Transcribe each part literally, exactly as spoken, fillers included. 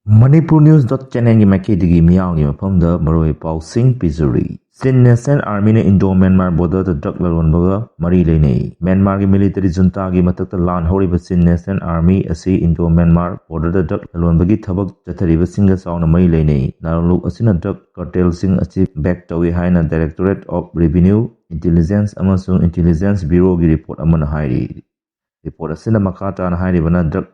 Manipur News dot channelꯒꯤ ꯃꯥꯏꯀꯩꯗꯒꯤ ꯃꯤꯌꯥꯝꯒꯤ ꯃꯐꯝꯗ ꯃꯔꯨꯑꯣꯏꯕ ꯄꯥꯎꯁꯤꯡ ꯄꯤꯖꯔꯤ꯫ Chin National Armyꯅ Indo Myanmar borderꯗ drug ꯂꯂꯣꯟꯕꯒ ꯃꯔꯤ ꯂꯩꯅꯩ꯫ ꯃ꯭ꯌꯥꯟꯃꯥꯔꯒꯤ military juntaꯒꯤ ꯃꯊꯛꯇ ꯂꯥꯟ ꯍꯧꯔꯤꯕ Chin National Army ꯑꯁꯤ Indo Myanmar borderꯗ drug ꯂꯂꯣꯟꯕꯒꯤ ꯊꯕꯛ ꯆꯠꯊꯔꯤꯕꯁꯤꯡꯒ ꯆꯥꯎꯅ ꯃꯔꯤ ꯂꯩꯅꯩ꯫ ꯂꯥꯂꯣꯟꯂꯨꯞ ꯑꯁꯤꯅ drug cartelꯁꯤꯡ ꯑꯁꯤ back ꯇꯧꯏ ꯍꯥꯏꯅ Directorate of Revenue, Intelligence ꯑꯃꯁꯨꯡ Intelligence Bureauꯒꯤ report ꯑꯃꯅ ꯍꯥꯏꯔꯤ꯫ Report ꯑꯁꯤꯅ ꯃꯈꯥ ꯇꯥꯅ ꯍꯥꯏꯔꯤꯕꯅ drug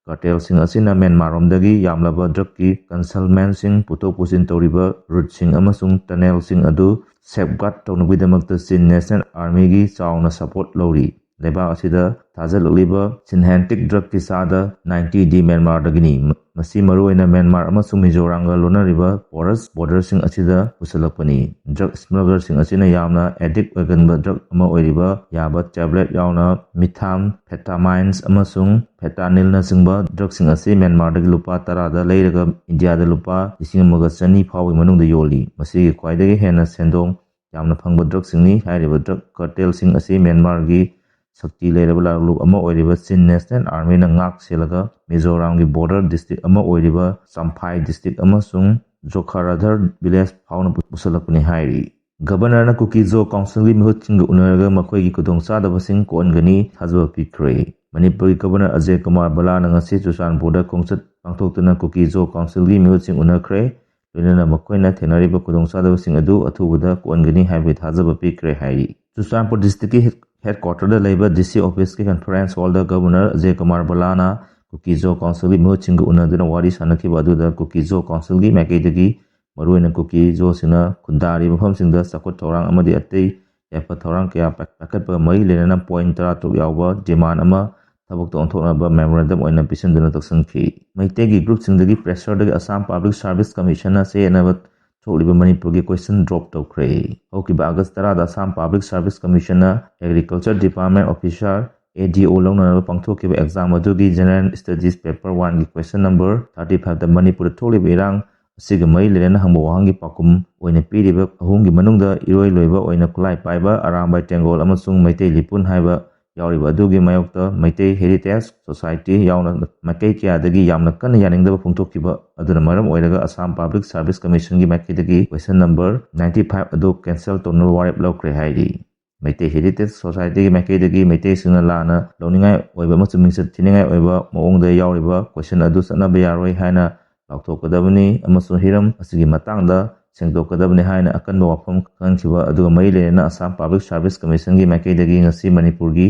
cartelꯁꯤꯡ ꯑꯁꯤꯅ ꯃ꯭ꯌꯥꯟꯃꯥꯔꯔꯣꯝꯗꯒꯤ ꯌꯥꯝꯂꯕ drugꯀꯤ consignmentꯁꯤꯡ ꯄꯨꯊꯣꯛ ꯄꯨꯁꯤꯟ ꯇꯧꯔꯤꯕ routeꯁꯤꯡ ꯑꯃꯁꯨꯡ tunnelꯁꯤꯡ ꯑꯗꯨ safeguard ꯇꯧꯅꯕꯒꯤꯗꯃꯛꯇ Chin National Armyꯒꯤ ꯆꯥꯎꯅ support ꯂꯧꯔꯤ꯫ ꯂꯩꯕꯥꯛ ꯑꯁꯤꯗ ꯊꯥꯖꯤꯜꯂꯛꯂꯤꯕ synthetic drugꯀꯤ ꯆꯥꯗ ninety ꯗꯤ ꯃ꯭ꯌꯥꯟꯃꯥꯔꯗꯒꯤꯅꯤ꯫ ꯃꯁꯤ ꯃꯔꯨꯑꯣꯏꯅ ꯃ꯭ꯌꯥꯟꯃꯥꯔ ꯑꯃꯁꯨꯡ ꯃꯤꯖꯣꯔꯥꯝꯒ ꯂꯣꯟꯅꯔꯤꯕ porous borderꯁꯤꯡ ꯑꯁꯤꯗ ꯄꯨꯁꯤꯜꯂꯛꯄꯅꯤ꯫ Drug smugglerꯁꯤꯡ ꯑꯁꯤꯅ ꯌꯥꯝꯅ addict ꯑꯣꯏꯒꯟꯕ drug ꯑꯃ ꯑꯣꯏꯔꯤꯕ ꯌꯥꯕ tablet ꯌꯥꯎꯅ methamphetamines ꯑꯃꯁꯨꯡ fentanyl ꯅꯆꯤꯡꯕ drugꯁꯤꯡ ꯑꯁꯤ ꯃ꯭ꯌꯥꯟꯃꯥꯔꯗꯒꯤ ꯂꯨꯄꯥ ꯇꯔꯥꯗ ꯂꯩꯔꯒ ꯏꯟꯗꯤꯌꯥꯗ ꯂꯨꯄꯥ ꯂꯤꯁꯤꯡ ꯑꯃꯒ ꯆꯅꯤ ꯐꯥꯎꯕꯒꯤ ꯃꯅꯨꯡꯗ ꯌꯣꯜꯂꯤ꯫ ꯃꯁꯤꯒꯤ ꯈ꯭ꯋꯥꯏꯗꯒꯤ ꯍꯦꯟꯅ ꯁꯦꯟꯗꯣꯡ ꯌꯥꯝꯅ ꯐꯪꯕ drugꯁꯤꯡꯅꯤ꯫ ꯍꯥꯏꯔꯤꯕ drug cartelꯁꯤꯡ ꯑꯁꯤ ꯃ꯭ꯌꯥꯟꯃꯥꯔꯒꯤ ꯁꯛꯇꯤ ꯂꯩꯔꯕ ꯂꯥꯂꯣꯟꯂꯨꯞ ꯑꯃ ꯑꯣꯏꯔꯤꯕ Chin National Armyꯅ ꯉꯥꯛ ꯁꯦꯜꯂꯒ ꯃꯤꯖꯣꯔꯥꯝꯒꯤ border district ꯑꯃ ꯑꯣꯏꯔꯤꯕ ꯆꯝꯐꯥꯏ district ꯑꯃꯁꯨꯡ ꯖꯣꯈꯥꯔꯥꯙꯔ village ꯐꯥꯎꯅ ꯄꯨꯁꯤꯜꯂꯛꯄꯅꯤ ꯍꯥꯏꯔꯤ꯫ Governorꯅ ꯀꯨꯀꯤ-ꯖꯣ councilꯒꯤ ꯃꯤꯍꯨꯠꯁꯤꯡꯒ ꯎꯅꯔꯒ ꯃꯈꯣꯏꯒꯤ ꯈꯨꯗꯣꯡꯆꯥꯗꯕꯁꯤꯡ ꯀꯣꯛꯍꯟꯒꯅꯤ ꯊꯥꯖꯕ ꯄꯤꯈ꯭ꯔꯦ꯫ ꯃꯅꯤꯄꯨꯔꯒꯤ Governor ꯑꯖꯌ ꯀꯨꯃꯥꯔ ꯕꯂꯥꯅ ꯉꯁꯤ ꯆꯨꯔꯆꯥꯟꯄꯨꯔꯗ ꯈꯣꯡꯆꯠ ꯄꯥꯡꯊꯣꯛꯇꯨꯅ ꯀꯨꯀꯤ-ꯖꯣ councilꯒꯤ ꯃꯤꯍꯨꯠꯁꯤꯡ ꯎꯅꯈ꯭ꯔꯦ꯫ ꯂꯣꯏꯅꯅ ꯃꯈꯣꯏꯅ ꯊꯦꯡꯅꯔꯤꯕ ꯈꯨꯗꯣꯡꯆꯥꯗꯕꯁꯤꯡ ꯑꯗꯨ ꯑꯊꯨꯕꯗ ꯀꯣꯛꯍꯟꯒꯅꯤ ꯍꯥꯏꯕꯒꯤ ꯊꯥꯖꯕ ꯄꯤꯈ꯭ꯔꯦ ꯍꯥꯏꯔꯤ꯫ ꯆꯨꯔꯆꯥꯟꯄꯨꯔ districtꯀꯤ headquarterꯗ ꯂꯩꯕ D C officeꯀꯤ conference hallꯗ Governor Ajay Kumar ꯕꯂꯥꯅ ꯀꯨꯀꯤ-ꯖꯣ councilꯒꯤ ꯃꯤꯍꯨꯠꯁꯤꯡꯒ ꯎꯅꯗꯨꯅ ꯋꯥꯔꯤ ꯁꯥꯟꯅꯈꯤꯕ ꯑꯗꯨꯗ ꯀꯨꯀꯤ-ꯖꯣ councilꯒꯤ ꯃꯥꯏꯀꯩꯗꯒꯤ ꯃꯔꯨꯑꯣꯏꯅ ꯀꯨꯀꯤ-ꯖꯣꯁꯤꯡꯅ ꯈꯨꯟꯗꯥꯔꯤꯕ ꯃꯐꯝꯁꯤꯡꯗ ꯆꯥꯎꯈꯠ ꯊꯧꯔꯥꯡ ꯑꯃꯗꯤ ꯑꯇꯩ ꯌꯥꯏꯐ ꯊꯧꯔꯥꯡ ꯀꯌꯥ ꯄꯥꯏꯈꯠꯄꯒ ꯃꯔꯤ ꯂꯩꯅꯅ point ꯇꯔꯥꯇꯔꯨꯛ ꯌꯥꯎꯕ demand ꯑꯃ ꯊꯕꯛꯇ ꯑꯣꯟꯊꯣꯛꯅꯕ memorandum ꯑꯣꯏꯅ ꯄꯤꯁꯤꯟꯗꯨꯅ ꯇꯧꯁꯤꯟꯈꯤ꯫ ꯃꯩꯇꯩꯒꯤ groupꯁꯤꯡꯗꯒꯤ pressureꯗꯒꯤ Assam Public Service Commissionꯅ ꯆꯌꯦꯠꯅꯕ ꯊꯣꯛꯂꯤꯕ ꯃꯅꯤꯄꯨꯔꯒꯤ question drop ꯇꯧꯈ꯭ꯔꯦ꯫ ꯍꯧꯈꯤꯕ August ꯇꯔꯥꯗ Assam Public Service Commissionꯅ Agriculture Department officer, A D O ꯂꯧꯅꯅꯕ ꯄꯥꯡꯊꯣꯛꯈꯤꯕ exam ꯑꯗꯨꯒꯤ General Studies Paper Oneꯒꯤ question number thirty fiveꯇ ꯃꯅꯤꯄꯨꯔꯗ ꯊꯣꯛꯂꯤꯕ ꯏꯔꯥꯡ ꯑꯁꯤꯒ ꯃꯔꯤ ꯂꯩꯅꯅ ꯍꯪꯕ ꯋꯥꯍꯪꯒꯤ ꯄꯥꯎꯈꯨꯝ ꯑꯣꯏꯅ ꯄꯤꯔꯤꯕ ꯑꯍꯨꯝꯒꯤ ꯃꯅꯨꯡꯗ ꯏꯔꯣꯏ ꯂꯣꯏꯕ ꯑꯣꯏꯅ ꯈꯨꯠꯂꯥꯏ ꯄꯥꯏꯕ ꯑꯔꯥꯝꯕꯥꯏ ꯇꯦꯡꯒꯣꯜ ꯑꯃꯁꯨꯡ ꯃꯩꯇꯩ ꯂꯤꯄꯨꯟ ꯍꯥꯏꯕ ꯌꯥꯎꯔꯤꯕ ꯑꯗꯨꯒꯤ ꯃꯥꯌꯣꯛꯇ ꯃꯩꯇꯩ ꯍꯦꯔꯤꯇꯦꯖ ꯁꯣꯁꯥꯏꯇꯤ ꯌꯥꯎꯅ ꯃꯥꯏꯀꯩ ꯀꯌꯥꯗꯒꯤ ꯌꯥꯝꯅ ꯀꯟꯅ ꯌꯥꯅꯤꯡꯗꯕ ꯐꯣꯡꯗꯣꯛꯈꯤꯕ ꯑꯗꯨꯅ ꯃꯔꯝ ꯑꯣꯏꯔꯒ ꯑꯁꯥꯝ ꯄꯥꯕ꯭ꯂꯤꯛ ꯁꯥꯔꯚꯤꯁ ꯀꯃꯤꯁꯟꯒꯤ ꯃꯥꯏꯀꯩꯗꯒꯤ ꯀꯣꯏꯁꯟ ꯅꯝꯕꯔ ꯅꯥꯏꯟꯇꯤ ꯐꯥꯏꯚ ꯑꯗꯨ ꯀꯦꯟꯁꯦꯜ ꯇꯧꯅꯕ ꯋꯥꯔꯦꯞ ꯂꯧꯈ꯭ꯔꯦ ꯍꯥꯏꯔꯤ꯫ ꯃꯩꯇꯩ ꯍꯦꯔꯤꯇꯦꯖ ꯁꯣꯁꯥꯏꯇꯤꯒꯤ ꯃꯥꯏꯀꯩꯗꯒꯤ ꯃꯩꯇꯩꯁꯤꯡꯅ ꯂꯥꯟꯅ ꯂꯧꯅꯤꯡꯉꯥꯏ ꯑꯣꯏꯕ ꯑꯃꯁꯨꯡ ꯃꯤꯡꯆꯠ ꯊꯤꯅꯤꯡꯉꯥꯏ ꯑꯣꯏꯕ ꯃꯑꯣꯡꯗ ꯌꯥꯎꯔꯤꯕ ꯀꯣꯏꯁꯟ ꯑꯗꯨ ꯆꯠꯅꯕ ꯌꯥꯔꯣꯏ ꯍꯥꯏꯅ ꯂꯥꯎꯊꯣꯛꯀꯗꯕꯅꯤ ꯑꯃꯁꯨꯡ ꯍꯤꯔꯝ ꯑꯁꯤꯒꯤ ꯃꯇꯥꯡꯗ ꯁꯦꯡꯗꯣꯛꯀꯗꯕꯅꯤ ꯍꯥꯏꯅ ꯑꯀꯟꯕ ꯋꯥꯐꯝ ꯈꯪꯍꯟꯈꯤꯕ ꯑꯗꯨꯒ ꯃꯔꯤ ꯂꯩꯅꯅ ꯑꯁꯥꯝ ꯄꯥꯕ꯭ꯂꯤꯛ ꯁꯥꯔꯚꯤꯁ ꯀꯃꯤꯁꯟꯒꯤ ꯃꯥꯏꯀꯩꯗꯒꯤ ꯉꯁꯤ ꯃꯅꯤꯄꯨꯔꯒꯤ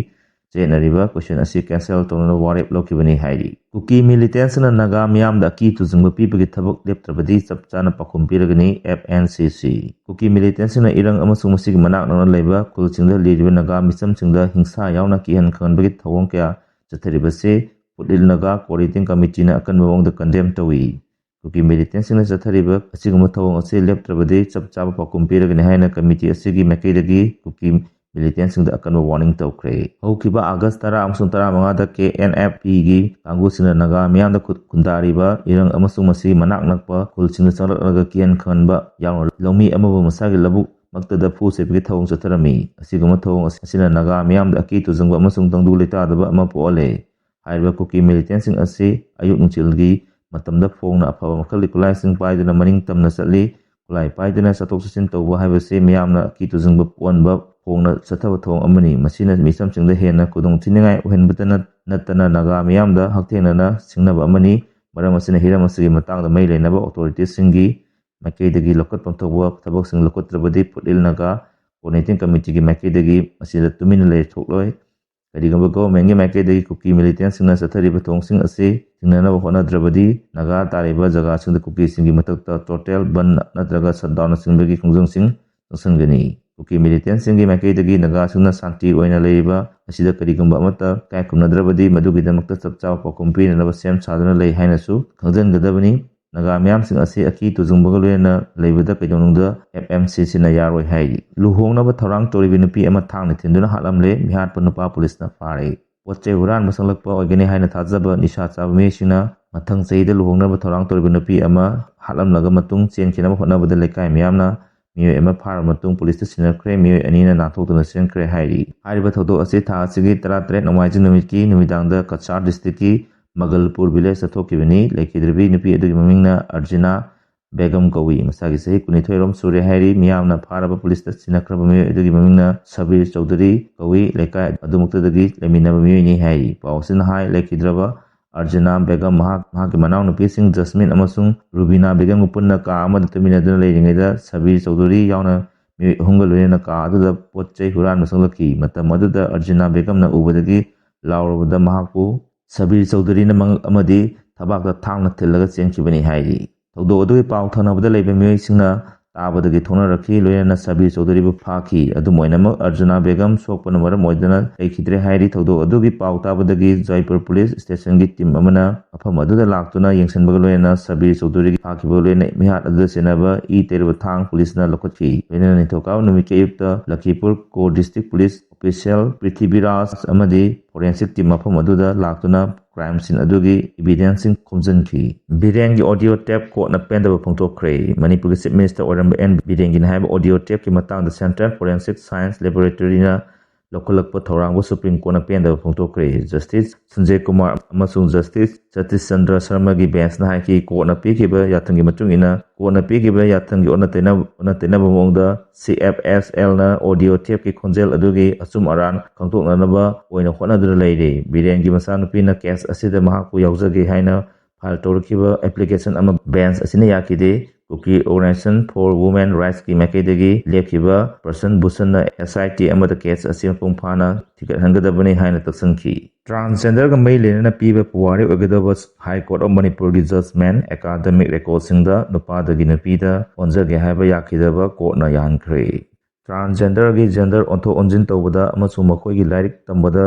ꯆꯦꯟꯅꯔꯤꯕ ꯀꯣꯏꯁꯟ ꯑꯁꯤ ꯀꯦꯟꯁꯦꯜ ꯇꯧꯅꯅꯕ ꯋꯥꯔꯦꯞ ꯂꯧꯈꯤꯕꯅꯤ ꯍꯥꯏꯔꯤ꯫ ꯀꯨꯀꯤ ꯃꯤꯂꯤꯇꯦꯟꯁꯤꯡꯅ ꯅꯥꯒꯥ ꯃꯤꯌꯥꯝꯗ ꯑꯀꯤ ꯇꯨꯖꯨꯡꯕ ꯄꯤꯕꯒꯤ ꯊꯕꯛ ꯂꯦꯞꯇ꯭ꯔꯕꯗꯤ ꯆꯞ ꯆꯥꯅ ꯄꯥꯎꯈꯨꯝ ꯄꯤꯔꯒꯅꯤ, ꯑꯦꯐ ꯑꯦꯟ ꯁꯤ ꯁꯤ꯫ ꯀꯨꯀꯤ ꯃꯤꯂꯤꯇꯦꯟꯁꯤꯡꯅ ꯏꯔꯪ ꯑꯃꯁꯨꯡ ꯃꯁꯤꯒꯤ ꯃꯅꯥꯛ ꯅꯛꯅ ꯂꯩꯕ ꯈꯨꯜꯁꯤꯡꯗ ꯂꯩꯔꯤꯕ ꯅꯥꯒꯥ ꯃꯤꯆꯝꯁꯤꯡꯗ ꯍꯤꯡꯁꯥ ꯌꯥꯎꯅ ꯀꯤꯍꯟ ꯈꯪꯍꯟꯕꯒꯤ ꯊꯧꯑꯣꯡ ꯀꯌꯥ ꯆꯠꯊꯔꯤꯕꯁꯤ ꯐꯨꯠꯂꯤꯜ ꯅꯥꯒꯥ ꯀꯣꯑꯣꯔꯗꯤꯅꯦꯇꯤꯡ ꯀꯃꯤꯇꯤꯅ ꯑꯀꯟꯕ ꯃꯑꯣꯡꯗ ꯀꯟꯗꯦꯝ ꯇꯧꯏ꯫ ꯀꯨꯀꯤ ꯃꯤꯂꯤꯇꯦꯟꯁꯤꯡꯅ ꯆꯠꯊꯔꯤꯕ ꯑꯁꯤꯒꯨꯝꯕ ꯊꯧꯑꯣꯡ ꯑꯁꯤ ꯂꯦꯞꯇ꯭ꯔꯕꯗꯤ ꯆꯞ ꯆꯥꯕ ꯄꯥꯎꯈꯨꯝ ꯄꯤꯔꯒꯅꯤ ꯍꯥꯏꯅ ꯀꯃꯤꯇꯤ ꯑꯁꯤꯒꯤ ꯃꯥꯏꯀꯩꯗꯒꯤ ꯀꯨꯀꯤ ꯃꯤꯂꯤꯇꯦꯟꯁꯤꯡꯗ ꯑꯀꯟꯕ ꯋꯥꯔꯅꯤꯡ ꯇꯧꯈ꯭ꯔꯦ꯫ ꯍꯧꯈꯤꯕ ꯑꯥꯒꯁ ꯇꯔꯥ ꯑꯃꯁꯨꯡ ꯇꯔꯥꯃꯉꯥꯗ ꯀꯦ ꯑꯦꯟ ꯑꯦꯐ ꯄꯤꯒꯤ ꯀꯥꯡꯕꯨꯁꯤꯡꯅ ꯅꯥꯒꯥ ꯃꯤꯌꯥꯝꯗ ꯈꯨꯠ ꯈꯨꯟꯗꯥꯔꯤꯕ ꯏꯔꯪ ꯑꯃꯁꯨꯡ ꯃꯁꯤꯒꯤ ꯃꯅꯥꯛ ꯅꯛꯄ ꯈꯨꯜꯁꯤꯡꯗ ꯆꯪꯂꯛꯂꯒ ꯀꯤꯍꯟ ꯈꯪꯍꯟꯕ ꯌꯥꯎꯅ ꯂꯧꯃꯤ ꯑꯃꯕꯨ ꯃꯁꯥꯒꯤ ꯂꯧꯕꯨꯛ ꯃꯛꯇꯗ ꯐꯨ ꯆꯩꯕꯒꯤ ꯊꯧꯑꯣꯡ ꯆꯠꯊꯔꯝꯃꯤ꯫ ꯑꯁꯤꯒꯨꯝꯕ ꯊꯧꯑꯣꯡ ꯑꯁꯤꯅ ꯅꯥꯒꯥ ꯃꯤꯌꯥꯝꯗ ꯑꯀꯤ ꯇꯨꯖꯨꯡꯕ ꯑꯃꯁꯨꯡ ꯇꯪꯗꯨ ꯂꯩꯇꯥꯗꯕ ꯑꯃ ꯄꯣꯛꯍꯜꯂꯦ꯫ ꯍꯥꯏꯔꯤꯕ ꯀꯨꯀꯤ ꯃꯤꯂꯤꯇꯦꯟꯁꯤꯡ ꯑꯁꯤ ꯑꯌꯨꯛ ꯅꯨꯡꯊꯤꯜꯒꯤ ꯃꯇꯝꯗ ꯐꯣꯡꯅ ꯑꯐꯕ ꯃꯈꯜꯒꯤ ꯈꯨꯠꯂꯥꯏꯁꯤꯡ ꯄꯥꯏꯗꯨꯅ ꯃꯅꯤꯡ ꯇꯝꯅ ꯆꯠꯂꯤ꯫ ꯈꯨꯠꯂꯥꯏ ꯄꯥꯏꯗꯨꯅ ꯆꯠꯊꯣꯛ ꯆꯠꯁꯤꯟ ꯇꯧꯕ ꯍꯥꯏꯕꯁꯤ ꯃꯤꯌꯥꯝꯅ ꯑꯀꯤ ꯇꯨꯖꯨꯡꯕ ꯄꯣꯛꯍꯟꯕ ꯐꯣꯡꯅ ꯆꯠꯊꯕ ꯊꯧꯑꯣꯡ ꯑꯃꯅꯤ꯫ ꯃꯁꯤꯅ ꯃꯤꯆꯝꯁꯤꯡꯗ ꯍꯦꯟꯅ ꯈꯨꯗꯣꯡ ꯊꯤꯅꯤꯡꯉꯥꯏ ꯑꯣꯏꯍꯟꯕꯇ ꯅꯠ-, ꯅꯠꯇꯅ ꯅꯥꯒꯥ ꯃꯤꯌꯥꯝꯗ ꯍꯛꯊꯦꯡꯅꯅ ꯁꯤꯡꯅꯕ ꯑꯃꯅꯤ꯫ ꯃꯔꯝ ꯑꯁꯤꯅ ꯍꯤꯔꯝ ꯑꯁꯤꯒꯤ ꯃꯇꯥꯡꯗ ꯃꯔꯤ ꯂꯩꯅꯕ ꯑꯣꯊꯣꯔꯤꯇꯤꯁꯤꯡꯒꯤ ꯃꯥꯏꯀꯩꯗꯒꯤ ꯂꯧꯈꯠꯐꯝ ꯊꯣꯛꯄ ꯊꯕꯛꯁꯤꯡ ꯂꯧꯈꯠꯇ꯭ꯔꯕꯗꯤ ꯐꯨꯠꯂꯤꯜ ꯅꯥꯒꯥ ꯀꯣꯑꯣꯔꯗꯤꯅꯦꯇꯤꯡ ꯀꯃꯤꯇꯤꯒꯤ ꯃꯥꯏꯀꯩꯗꯒꯤ ꯃꯁꯤꯗ ꯇꯨꯃꯤꯟꯅ ꯂꯩꯊꯣꯛꯂꯣꯏ꯫ ꯀꯔꯤꯒꯨꯝꯕ ꯒꯣꯚꯔꯟꯃꯦꯟꯒꯤ ꯃꯥꯏꯀꯩꯗꯒꯤ ꯀꯨꯀꯤ ꯃꯤꯂꯤꯇꯦꯟꯁꯤꯡꯅ ꯆꯠꯊꯔꯤꯕ ꯊꯧꯑꯣꯡꯁꯤꯡ ꯑꯁꯤ ꯊꯤꯡꯅꯅꯕ ꯍꯣꯠꯅꯗ꯭ꯔꯕꯗꯤ ꯅꯥꯒꯥ ꯇꯥꯔꯤꯕ ꯖꯒꯥꯁꯤꯡꯗ ꯀꯨꯀꯤꯁꯤꯡꯒꯤ ꯃꯊꯛꯇ ꯇꯣꯇꯦꯜ ꯕꯟ ꯅꯠꯇ꯭ꯔꯒ ꯁꯠꯗꯥꯎꯟꯅꯆꯤꯡꯕꯒꯤ ꯈꯣꯡꯖꯪꯁꯤꯡ ꯆꯪꯁꯤꯟꯒꯅꯤ꯫ ꯀꯨꯀꯤ ꯃꯤꯂꯤꯇꯦꯟꯁꯤꯡꯒꯤ ꯃꯥꯏꯀꯩꯗꯒꯤ ꯅꯥꯒꯥꯁꯤꯡꯅ ꯁꯥꯟꯇꯤ ꯑꯣꯏꯅ ꯂꯩꯔꯤꯕ ꯑꯁꯤꯗ ꯀꯔꯤꯒꯨꯝꯕ ꯑꯃꯠꯇ ꯏꯀꯥꯏ ꯈꯨꯝꯅꯗ꯭ꯔꯕꯗꯤ ꯃꯗꯨꯒꯤꯗꯃꯛꯇ ꯆꯞ ꯆꯥꯕ ꯄꯥꯎꯈꯨꯝ ꯄꯤꯅꯅꯕ ꯁꯦꯝ ꯁꯥꯗꯨꯅ ꯂꯩ ꯍꯥꯏꯅꯁꯨ ꯈꯪꯖꯤꯟꯒꯗꯕꯅꯤ꯫ ꯅꯥꯒꯥ ꯃꯤꯌꯥꯝꯁꯤꯡ ꯑꯁꯤ ꯑꯀꯤ ꯇꯨꯖꯨꯡꯕꯒ ꯂꯣꯏꯅꯅ ꯂꯩꯕꯗ ꯀꯩꯗꯧꯅꯨꯡꯗ ꯑꯦꯐ ꯑꯦꯝ ꯁꯤ ꯁꯤꯅ ꯌꯥꯔꯣꯏ ꯍꯥꯏꯔꯤ꯫ ꯂꯨꯍꯣꯡꯅꯕ ꯊꯧꯔꯥꯡ ꯇꯧꯔꯤꯕꯤ ꯅꯨꯄꯤ ꯑꯃ ꯊꯥꯡꯅ ꯊꯤꯟꯗꯨꯅ ꯍꯥꯠꯂꯝꯂꯦ꯫ ꯃꯤꯍꯥꯠꯄ ꯅꯨꯄꯥ ꯄꯨꯂꯤꯁꯅ ꯐꯥꯔꯦ꯫ ꯄꯣꯠ ꯆꯩ ꯍꯨꯔꯥꯟꯕ ꯁꯪꯂꯛꯄ ꯑꯣꯏꯒꯅꯤ ꯍꯥꯏꯅ ꯊꯥꯖꯕ ꯅꯤꯁꯥ ꯆꯥꯕ ꯃꯤꯑꯣꯏꯁꯤꯡꯅ ꯃꯊꯪ ꯆꯍꯤꯗ ꯂꯨꯍꯣꯡꯅꯕ ꯊꯧꯔꯥꯡ ꯇꯧꯔꯤꯕ ꯅꯨꯄꯤ ꯑꯃ ꯍꯥꯠꯂꯝꯂꯒ ꯃꯇꯨꯡ ꯆꯦꯟꯈꯤꯅꯕ ꯍꯣꯠꯅꯕꯗ ꯂꯩꯀꯥꯏ ꯃꯤꯌꯥꯝꯅ ꯃꯤꯑꯣꯏ ꯑꯃ ꯐꯥꯔꯕ ꯃꯇꯨꯡ ꯄꯨꯂꯤꯁꯇ ꯁꯤꯟꯅꯈ꯭ꯔꯦ꯫ ꯃꯤꯑꯣꯏ ꯑꯅꯤꯅ ꯅꯥꯟꯊꯣꯛꯇꯨꯅ ꯆꯦꯟꯈ꯭ꯔꯦ ꯍꯥꯏꯔꯤ꯫ ꯍꯥꯏꯔꯤꯕ ꯊꯧꯗꯣꯛ ꯑꯁꯤ ꯊꯥ ꯑꯁꯤꯒꯤ ꯇꯔꯥꯇꯔꯦꯠ ꯅꯣꯡꯃꯥꯏꯖꯤꯡ ꯅꯨꯃꯤꯠꯀꯤ ꯅꯨꯃꯤꯗꯥꯡꯗ ꯀꯆꯥꯔ ꯗꯤꯁꯇ꯭ꯔꯤꯛꯀꯤ ꯃꯒꯜꯄꯨꯔ ꯚꯤꯂꯦꯖꯇ ꯊꯣꯛꯈꯤꯕꯅꯤ꯫ ꯂꯩꯈꯤꯗ꯭ꯔꯕꯤ ꯅꯨꯄꯤ ꯑꯗꯨꯒꯤ ꯃꯃꯤꯡꯅ ꯑꯔꯖꯤꯅꯥ ꯕꯦꯒꯝ ꯀꯧꯏ꯫ ꯃꯁꯥꯒꯤ ꯆꯍꯤ ꯀꯨꯟꯅꯤꯊꯣꯏ ꯔꯣꯝ ꯁꯨꯔꯦ ꯍꯥꯏꯔꯤ꯫ ꯃꯤꯌꯥꯝꯅ ꯐꯥꯔꯕ ꯄꯨꯂꯤꯁꯇ ꯁꯤꯟꯅꯈ꯭ꯔꯕ ꯃꯤꯑꯣꯏ ꯑꯗꯨꯒꯤ ꯃꯃꯤꯡꯅ ꯁꯕꯤꯔ ꯆꯧꯙꯨꯔꯤ ꯀꯧꯏ꯫ ꯂꯩꯀꯥꯏ ꯑꯗꯨꯃꯛꯇꯗꯒꯤ ꯂꯩꯃꯤꯟꯅꯕ ꯃꯤꯑꯣꯏꯅꯤ ꯍꯥꯏꯔꯤ꯫ ꯄꯥꯎ ꯑꯁꯤꯅ ꯍꯥꯏ, ꯂꯩꯈꯤꯗ꯭ꯔꯕ ꯑꯔꯖꯤꯅꯥ ꯕꯦꯒꯝ ꯃꯍꯥꯛ, ꯃꯍꯥꯛꯀꯤ ꯃꯅꯥꯎꯅꯨꯄꯤꯁꯤꯡ ꯖꯁꯃꯤꯟ ꯑꯃꯁꯨꯡ ꯔꯨꯕꯤꯅꯥ ꯕꯦꯒꯝꯒ ꯄꯨꯟꯅ ꯀꯥ ꯑꯃꯗ ꯇꯨꯃꯤꯟꯅꯗꯨꯅ ꯂꯩꯔꯤꯉꯩꯗ ꯁꯕꯤꯔ ꯆꯧꯙꯨꯔꯤ ꯌꯥꯎꯅ ꯃꯤꯑꯣꯏ ꯑꯍꯨꯝꯒ ꯂꯣꯏꯅꯅ ꯀꯥ ꯑꯗꯨꯗ ꯄꯣꯠ ꯆꯩ ꯍꯨꯔꯥꯟꯕ ꯆꯪꯂꯛꯈꯤ꯫ ꯃꯇꯝ ꯑꯗꯨꯗ ꯑꯔꯖꯤꯅꯥ ꯕꯦꯒꯝꯅ ꯎꯕꯗꯒꯤ ꯂꯥꯎꯔꯕꯗ ꯃꯍꯥꯛꯄꯨ ꯁꯕꯤꯔ ꯆꯧꯙꯨꯔꯤꯅ ꯃꯉꯛ ꯑꯃꯗꯤ ꯊꯕꯥꯛꯇ ꯊꯥꯡꯅ ꯊꯤꯜꯂꯒ ꯆꯦꯟꯈꯤꯕꯅꯤ ꯍꯥꯏꯔꯤ꯫ ꯊꯧꯗꯣꯛ ꯑꯗꯨꯒꯤ ꯄꯥꯎ ꯊꯪꯅꯕꯗ ꯂꯩꯕ ꯃꯤꯑꯣꯏꯁꯤꯡꯅ ꯇꯥꯕꯗꯒꯤ ꯊꯣꯛꯅꯔꯛꯈꯤ, ꯂꯣꯏꯅꯅ ꯁꯕꯤꯔ ꯆꯧꯙꯨꯔꯤꯕꯨ ꯐꯥꯈꯤ꯫ ꯑꯗꯨꯝ ꯑꯣꯏꯅꯃꯛ, ꯑꯔꯖꯨꯅꯥ ꯕꯦꯒꯝ ꯁꯣꯛꯄꯅ ꯃꯔꯝ ꯑꯣꯏꯗꯨꯅ ꯂꯩꯈꯤꯗ꯭ꯔꯦ ꯍꯥꯏꯔꯤ꯫ ꯊꯧꯗꯣꯛ ꯑꯗꯨꯒꯤ ꯄꯥꯎ ꯇꯥꯕꯗꯒꯤ ꯖꯣꯏꯄꯨꯔ ꯄꯨꯂꯤꯁ ꯁ꯭ꯇꯦꯁꯟꯒꯤ ꯇꯤꯝ ꯑꯃꯅ ꯃꯐꯝ ꯑꯗꯨꯗ ꯂꯥꯛꯇꯨꯅ ꯌꯦꯡꯁꯤꯟꯕꯒ ꯂꯣꯏꯅꯅ ꯁꯕꯤꯔ ꯆꯧꯙꯨꯔꯤꯒꯤ ꯐꯥꯈꯤꯕꯒ ꯂꯣꯏꯅꯅ ꯃꯤꯍꯥꯠ ꯑꯗꯨꯗ ꯆꯦꯟꯅꯕ ꯏ ꯇꯩꯔꯕ ꯊꯥꯡ ꯄꯨꯂꯤꯁꯅ ꯂꯧꯈꯠꯈꯤ꯫ ꯂꯣꯏꯅꯅ ꯅꯤꯡꯊꯧꯀꯥꯕ ꯅꯨꯃꯤꯠꯀꯤ ꯑꯌꯨꯛꯇ ꯂꯈꯤꯄꯨꯔ ꯀꯣ ꯗꯤꯁꯇ꯭ꯔꯤꯛ ꯄꯨꯂꯤꯁ ꯑꯣꯐꯤꯁꯤꯌꯦꯜ ꯄ꯭ꯔꯤꯊꯤꯕꯤꯔꯥꯖ ꯑꯃꯗꯤ ꯐꯣꯔꯦꯟꯁꯤꯛ ꯇꯤꯝ ꯃꯐꯝ ꯑꯗꯨꯗ ꯂꯥꯛꯇꯨꯅ ꯀ꯭ꯔꯥꯏꯝ ꯁꯤꯟ ꯑꯗꯨꯒꯤ ꯏꯚꯤꯗꯦꯟꯁꯁꯤꯡ ꯈꯣꯝꯖꯤꯟꯈꯤ꯫ ꯕꯤꯔꯦꯟꯒꯤ ꯑꯣꯗꯤꯑꯣ ꯇꯦꯞ ꯀꯣꯔꯠꯅ ꯄꯦꯟꯗꯕ ꯐꯣꯡꯗꯣꯛꯈ꯭ꯔꯦ꯫ ꯃꯅꯤꯄꯨꯔꯒꯤ ꯆꯤꯐ ꯃꯤꯅꯤꯁꯇꯔ ꯑꯣꯏꯔꯝꯕ ꯑꯦꯟ ꯕꯤꯔꯦꯟꯒꯤꯅ ꯍꯥꯏꯕ ꯑꯣꯗꯤꯑꯣ ꯇꯦꯞꯀꯤ ꯃꯇꯥꯡꯗ ꯁꯦꯟꯇ꯭ꯔꯦꯜ ꯐꯣꯔꯦꯟꯁꯤꯛ ꯁꯥꯏꯟꯁ ꯂꯦꯕꯣꯔꯦꯇꯔꯤꯅ ꯂꯧꯈꯠꯂꯛꯄ ꯊꯧꯔꯥꯡꯕꯨ ꯁꯨꯄ꯭ꯔꯤꯝ ꯀꯣꯔꯠꯅ ꯄꯦꯟꯗꯕ ꯐꯣꯡꯗꯣꯛꯈ꯭ꯔꯦ꯫ ꯖꯁꯇꯤꯁ ꯁꯟꯖꯦ ꯀꯨꯃꯥꯔ ꯑꯃꯁꯨꯡ ꯖꯁꯇꯤꯁ ꯁꯇꯤꯁ ꯆꯟꯗ꯭ꯔ ꯁꯔꯃꯒꯤ ꯕꯦꯟꯁꯅ ꯍꯥꯏꯈꯤ, ꯀꯣꯔꯠꯅ ꯄꯤꯈꯤꯕ ꯌꯥꯊꯪꯒꯤ ꯃꯇꯨꯡ ꯏꯟꯅ, ꯀꯣꯔꯠꯅ ꯄꯤꯈꯤꯕ ꯌꯥꯊꯪꯒꯤ ꯑꯣꯟꯅ ꯇꯩꯅꯕ, ꯑꯣꯟꯅ ꯇꯩꯅꯕ ꯃꯑꯣꯡꯗ ꯁꯤ ꯑꯦꯐ ꯑꯦꯁ ꯑꯦꯜꯅ ꯑꯣꯗꯤꯑꯣ ꯇꯦꯞꯀꯤ ꯈꯣꯟꯖꯦꯜ ꯑꯗꯨꯒꯤ ꯑꯆꯨꯝ ꯑꯔꯥꯟ ꯈꯪꯗꯣꯛꯅꯅꯕ ꯑꯣꯏꯅ ꯍꯣꯠꯅꯗꯨꯅ ꯂꯩꯔꯤ꯫ ꯕꯤꯔꯦꯟꯒꯤ ꯃꯆꯥꯅꯨꯄꯤꯅ ꯀꯦꯁ ꯑꯁꯤꯗ ꯃꯍꯥꯛꯄꯨ ꯌꯥꯎꯖꯒꯦ ꯍꯥꯏꯅ ꯐꯥꯏꯜ ꯇꯧꯔꯛꯈꯤꯕ ꯑꯦꯄ꯭ꯂꯤꯀꯦꯁꯟ ꯑꯃ ꯕꯦꯟꯁ ꯑꯁꯤꯅ ꯌꯥꯈꯤꯗꯦ꯫ ꯀꯨꯀꯤ ꯑꯣꯔꯒꯅꯥꯏꯖꯦꯁꯟ ꯐꯣꯔ ꯋꯨꯃꯦꯟ ꯔꯥꯏꯠꯁꯀꯤ ꯃꯥꯏꯀꯩꯗꯒꯤ ꯂꯦꯞꯈꯤꯕ ꯄ꯭ꯔꯁꯟ ꯚꯨꯁꯟꯅ ꯑꯦꯁ ꯑꯥꯏ ꯇꯤ ꯑꯃꯗ ꯀꯦꯁ ꯑꯁꯤ ꯃꯄꯨꯡ ꯐꯥꯅ ꯊꯤꯒꯠꯍꯟꯒꯗꯕꯅꯤ ꯍꯥꯏꯅ ꯇꯛꯁꯤꯟꯈꯤ꯫ ꯇ꯭ꯔꯥꯟꯁꯖꯦꯟꯗꯔꯒ ꯃꯔꯤ ꯂꯩꯅꯅ ꯄꯤꯕ ꯄꯨꯋꯥꯔꯤ ꯑꯣꯏꯒꯗꯕ ꯍꯥꯏ ꯀꯣꯔꯠ ꯑꯣꯐ ꯃꯅꯤꯄꯨꯔꯒꯤ ꯖꯖꯃꯦꯟ ꯑꯦꯀꯥꯗꯃꯤꯛ ꯔꯦꯀꯣꯔꯗꯁꯤꯡꯗ ꯅꯨꯄꯥꯗꯒꯤ ꯅꯨꯄꯤꯗ ꯑꯣꯟꯖꯒꯦ ꯍꯥꯏꯕ ꯌꯥꯈꯤꯗꯕ ꯀꯣꯔꯠꯅ ꯌꯥꯍꯟꯈ꯭ꯔꯦ꯫ ꯇ꯭ꯔꯥꯟꯁꯖꯦꯟꯗꯔꯒꯤ ꯖꯦꯟꯗꯔ ꯑꯣꯟꯊꯣꯛ ꯑꯣꯟꯁꯤꯟ ꯇꯧꯕꯗ ꯑꯃꯁꯨꯡ ꯃꯈꯣꯏꯒꯤ ꯂꯥꯏꯔꯤꯛ ꯇꯝꯕꯗ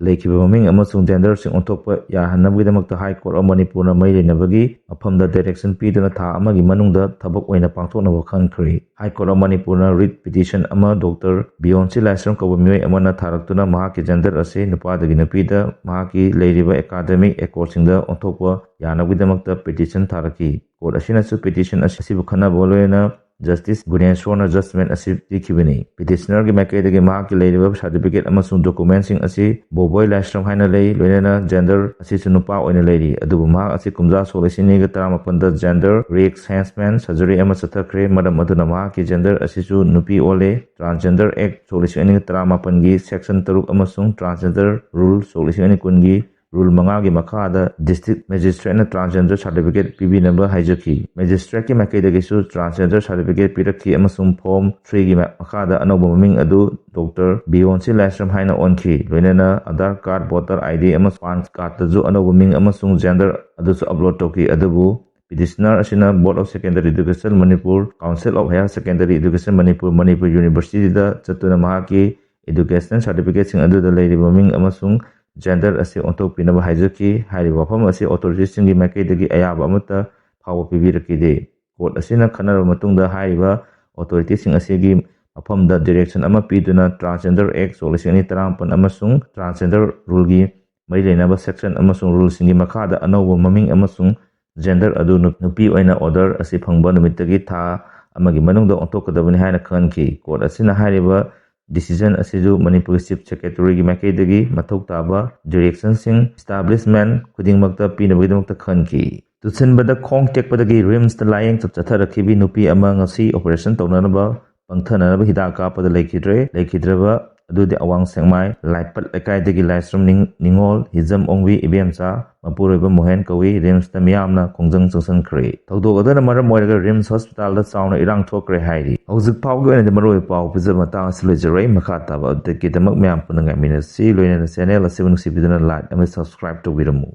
ꯂꯩꯈꯤꯕ ꯃꯃꯤꯡ ꯑꯃꯁꯨꯡ ꯖꯦꯟꯗꯔꯁꯤꯡ ꯑꯣꯟꯊꯣꯛꯄ ꯌꯥꯍꯟꯅꯕꯒꯤꯗꯃꯛꯇ ꯍꯥꯏ ꯀꯣꯔꯠ ꯑꯣꯐ ꯃꯅꯤꯄꯨꯔꯅ ꯃꯔꯤ ꯂꯩꯅꯕꯒꯤ ꯃꯐꯝꯗ ꯗꯥꯏꯔꯦꯛꯁꯟ ꯄꯤꯗꯨꯅ ꯊꯥ ꯑꯃꯒꯤ ꯃꯅꯨꯡꯗ ꯊꯕꯛ ꯑꯣꯏꯅ ꯄꯥꯡꯊꯣꯛꯅꯕ ꯈꯪꯈ꯭ꯔꯦ꯫ ꯍꯥꯏ ꯀꯣꯔꯠ ꯑꯣꯐ ꯃꯅꯤꯄꯨꯔꯅ ꯔꯤꯠ ꯄꯤꯇꯤꯁꯟ ꯑꯃ ꯗꯣꯛꯇꯔ ꯕꯤꯌꯣꯟꯁꯤ ꯂꯥꯏꯁ꯭ꯔꯝ ꯀꯧꯕ ꯃꯤꯑꯣꯏ ꯑꯃꯅ ꯊꯥꯔꯛꯇꯨꯅ ꯃꯍꯥꯛꯀꯤ ꯖꯦꯟꯗꯔ ꯑꯁꯤ ꯅꯨꯄꯥꯗꯒꯤ ꯅꯨꯄꯤꯗ ꯃꯍꯥꯛꯀꯤ ꯂꯩꯔꯤꯕ ꯑꯦꯀꯥꯗꯃꯤꯛ ꯑꯦꯀꯣꯔꯗꯁꯤꯡꯗ ꯑꯣꯟꯊꯣꯛꯄ ꯌꯥꯅꯕꯒꯤꯗꯃꯛꯇ ꯄꯤꯇꯤꯁꯟ ꯊꯥꯔꯛꯈꯤ꯫ ꯀꯣꯔꯠ ꯑꯁꯤꯅꯁꯨ ꯄꯤꯇꯤꯁꯟ ꯑꯁꯤꯕꯨ ꯈꯟꯅꯕꯒ ꯂꯣꯏꯅꯅ Justice Guneswar ꯅ judgment ꯑꯁꯤ ꯄꯤꯈꯤꯕꯅꯤ꯫ Petitioner ꯒꯤ ꯃꯥꯏꯀꯩꯗꯒꯤ ꯃꯍꯥꯛꯀꯤ ꯂꯩꯔꯤꯕ certificate ꯑꯃꯁꯨꯡ document ꯁꯤꯡ ꯑꯁꯤ ꯕꯣꯕꯣꯏ ꯂꯥꯏꯁ꯭ꯔꯝ ꯍꯥꯏꯅ ꯂꯩ, ꯂꯣꯏꯅꯅ gender ꯑꯁꯤꯁꯨ ꯅꯨꯄꯥ ꯑꯣꯏꯅ ꯂꯩꯔꯤ, ꯑꯗꯨꯕꯨ ꯃꯍꯥꯛ ꯑꯁꯤ ꯀꯨꯝꯖꯥ ꯁꯣꯛ ꯂꯤꯁꯤꯡ ꯑꯅꯤꯒ ꯇꯔꯥꯃꯥꯄꯟꯗ gender reassignment surgery ꯑꯃ ꯆꯠꯊꯈ꯭ꯔꯦ꯫ ꯃꯔꯝ ꯑꯗꯨꯅ ꯃꯍꯥꯛꯀꯤ gender ꯑꯁꯤꯁꯨ ꯅꯨꯄꯤ ꯑꯣꯜꯂꯦ꯫ Transgender Act ꯁꯣꯛ ꯂꯤꯁꯤꯡ ꯑꯅꯤꯒ ꯇꯔꯥꯃꯥꯄꯟꯒꯤ section ꯇꯔꯨꯛ ꯑꯃꯁꯨꯡ Transgender Rule ꯁꯣꯛ ꯂꯤꯁꯤꯡ ꯑꯅꯤ ꯀꯨꯟꯒꯤ rule ꯃꯉꯥꯒꯤ ꯃꯈꯥꯗ district magistrate ꯅ transgender certificate ꯄꯤꯕꯤꯅꯕ ꯍꯥꯏꯖꯈꯤ꯫ Magistrate ꯀꯤ ꯃꯥꯏꯀꯩꯗꯒꯤꯁꯨ transgender certificate ꯄꯤꯔꯛꯈꯤ ꯑꯃꯁꯨꯡ form three ꯒꯤ ꯃꯈꯥꯗ ꯑꯅꯧꯕ ꯃꯃꯤꯡ ꯑꯗꯨ Doctor ꯕꯤꯌꯣꯟꯁꯤ ꯂꯥꯏꯁ꯭ꯔꯝ ꯍꯥꯏꯅ ꯑꯣꯟꯈꯤ꯫ ꯂꯣꯏꯅꯅ Aadhaar card, voter I D ꯑꯃꯁꯨꯡ PAN card ꯇꯁꯨ ꯑꯅꯧꯕ ꯃꯤꯡ ꯑꯃꯁꯨꯡ gender ꯑꯗꯨꯁꯨ upload ꯇꯧꯈꯤ꯫ ꯑꯗꯨꯕꯨ petitioner ꯑꯁꯤꯅ Board of Secondary Education Manipur, Council of Higher Secondary Education Manipur, Manipur University ꯗ ꯆꯠꯇꯨꯅ ꯃꯍꯥꯛꯀꯤ educational certificate ꯁꯤꯡ ꯑꯗꯨꯗ ꯂꯩꯔꯤꯕ ꯃꯃꯤꯡ ꯑꯃꯁꯨꯡ gender ꯑꯁꯤ ꯑꯣꯟꯊꯣꯛꯄꯤꯅꯕ ꯍꯥꯏꯖꯈꯤ꯫ ꯍꯥꯏꯔꯤꯕ ꯋꯥꯐꯝ ꯑꯁꯤ authority ꯁꯤꯡꯒꯤ ꯃꯥꯏꯀꯩꯗꯒꯤ ꯑꯌꯥꯕ ꯑꯃꯠꯇ ꯐꯥꯎꯕ ꯄꯤꯕꯤꯔꯛꯈꯤꯗꯦ꯫ Court ꯑꯁꯤꯅ ꯈꯟꯅꯔꯕ ꯃꯇꯨꯡꯗ ꯍꯥꯏꯔꯤꯕ authority ꯁꯤꯡ ꯑꯁꯤꯒꯤ ꯃꯐꯝꯗ direction ꯑꯃ ꯄꯤꯗꯨꯅ Transgender Act ꯁꯣꯛ ꯂꯤꯁꯤꯡ ꯑꯅꯤ ꯇꯔꯥꯃꯥꯄꯟ ꯑꯃꯁꯨꯡ Transgender Rule ꯒꯤ ꯃꯔꯤ ꯂꯩꯅꯕ section ꯑꯃꯁꯨꯡ rule ꯁꯤꯡꯒꯤ ꯃꯈꯥꯗ ꯑꯅꯧꯕ ꯃꯃꯤꯡ ꯑꯃꯁꯨꯡ gender ꯑꯗꯨ ꯅꯨ-, ꯅꯨꯄꯤ ꯑꯣꯏꯅ order ꯑꯁꯤ ꯐꯪꯕ ꯅꯨꯃꯤꯠꯇꯒꯤ ꯊꯥ ꯑꯃꯒꯤ ꯃꯅꯨꯡꯗ ꯑꯣꯟꯊꯣꯛꯀꯗꯕꯅꯤ ꯍꯥꯏꯅ ꯈꯪꯍꯟꯈꯤ꯫ Court ꯑꯁꯤꯅ ꯍꯥꯏꯔꯤꯕ decision ꯑꯁꯤꯁꯨ ꯃꯅꯤꯄꯨꯔꯒꯤ Chief Secretary ꯒꯤ ꯃꯥꯏꯀꯩꯗꯒꯤ ꯃꯊꯧ ꯇꯥꯕ direction ꯁꯤꯡ establishment ꯈꯨꯗꯤꯡꯃꯛꯇ ꯄꯤꯅꯕꯒꯤꯗꯃꯛꯇ ꯈꯪꯍꯟꯈꯤ꯫ ꯇꯨꯁꯤꯟꯕꯗ ꯈꯣꯡ ꯇꯦꯛꯄꯗꯒꯤ RIMS ꯇ ꯂꯥꯌꯦꯡ ꯆꯠꯊꯔꯛꯈꯤꯕꯤ ꯅꯨꯄꯤ ꯑꯃ ꯉꯁꯤ operation ꯇꯧꯅꯅꯕ ꯄꯪꯊꯅꯅꯕ ꯍꯤꯗꯥꯛ ꯀꯥꯞꯄꯗ ꯂꯩꯈꯤꯗ꯭ꯔꯦ꯫ ꯂꯩꯈꯤꯗ꯭ꯔꯕ ꯑꯗꯨꯗꯤ ꯑꯋꯥꯡ ꯁꯦꯛꯃꯥꯏ ꯂꯥꯏꯄꯠ ꯂꯩꯀꯥꯏꯗꯒꯤ ꯂꯥꯏꯁ꯭ꯔꯝ ꯅꯤꯡ-, ꯅꯤꯉꯣꯜ, ꯍꯤꯖꯝ ꯑꯣꯡꯕꯤ ꯏꯕꯦꯝꯆꯥ, ꯃꯄꯨꯔꯣꯏꯕ ꯃꯣꯍꯦꯟ ꯀꯧꯏ, RIMS ꯇ ꯃꯤꯌꯥꯝꯅ ꯈꯣꯡꯖꯪ ꯆꯪꯁꯤꯟꯈ꯭ꯔꯦ꯫ ꯊꯧꯗꯣꯛ ꯑꯗꯨꯅ ꯃꯔꯝ ꯑꯣꯏꯔꯒ RIMS hospital ꯗ ꯆꯥꯎꯅ ꯏꯔꯥꯡ ꯊꯣꯛꯈ꯭ꯔꯦ ꯍꯥꯏꯔꯤ꯫ ꯍꯧꯖꯤꯛ ꯐꯥꯎꯒꯤ ꯑꯣꯏꯅꯗꯤ ꯃꯔꯨꯑꯣꯏꯕ ꯄꯥꯎ ꯄꯤꯖꯕ ꯃꯇꯥꯡ ꯑꯁꯤ ꯂꯣꯏꯖꯔꯣꯏ꯫ ꯃꯈꯥ ꯇꯥꯕ update ꯀꯤꯗꯃꯛ ꯃꯌꯥꯝ ꯄꯨꯟꯅ ꯉꯥꯏꯃꯤꯟꯅꯁꯤ꯫ ꯂꯣꯏꯅꯅ channel ꯑꯁꯤꯕꯨ ꯅꯨꯡꯁꯤꯕꯤꯗꯨꯅ like ꯑꯃꯗꯤ subscribe ꯇꯧꯕꯤꯔꯝꯃꯨ꯫